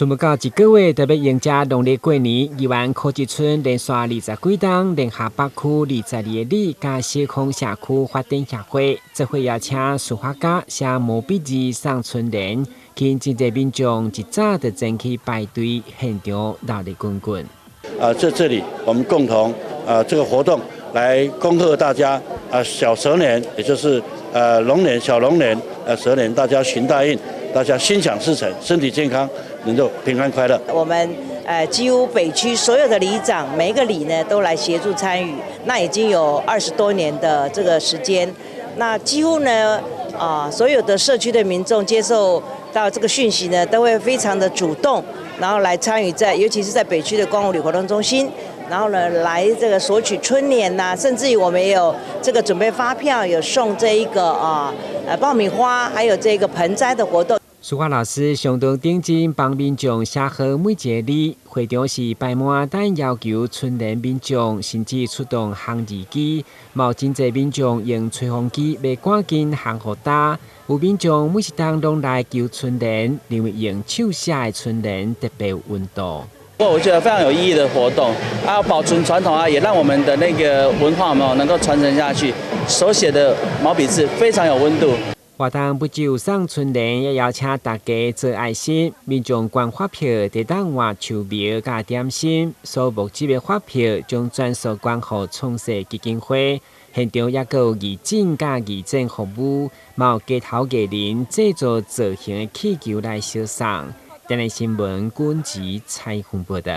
賰無到一個月，就欲迎接農曆過年。議員柯志春連續20幾冬聯合北區22個里佮小空社區發展協會，做伙邀請書法家寫毛筆字送春聯，吸引真濟民眾一早就前去排隊，現場熱鬧滾滾。啊，在這裡我們共同啊這個活動來恭賀大家啊小蛇年，也就是龍年小龍年，蛇年大家行大運，大家心想事成，身體健康，能夠平安快樂。我們幾乎北區所有的里長，每一個里呢都來協助參與。那已經有20多年的這個時間，那幾乎呢啊所有的社區的民眾接受到這個訊息呢，都會非常的主動，然後來參與在，尤其是在北區的光武里活動中心，然後呢來這個索取春聯吶，甚至於我們也有這個準備發票，有送這一個啊爆米花，還有這個盆栽的活動。書法老師相當認真幫民眾寫好每一个字，會場是排滿等要求春聯民眾，甚至出動烘字機，嘛有真濟民眾用吹風機欲趕緊烘予焦。有民眾每一冬攏來求春聯，認為用手寫的春聯特別有溫度。我覺得非常有意義的活動啊，保存傳統啊，也讓我們的那個文化嘛能夠傳承下去。手寫的毛筆字非常有溫度。活動不只有送春聯，也邀請大家做愛心。民眾捐發票，會當換樹苗佮點心。所募集的發票將全數捐予創世基金會。現場也閣有義診佮義診服務，嘛有街頭藝人製作造型的氣球來相送。電視新聞，軍籍採訪報道。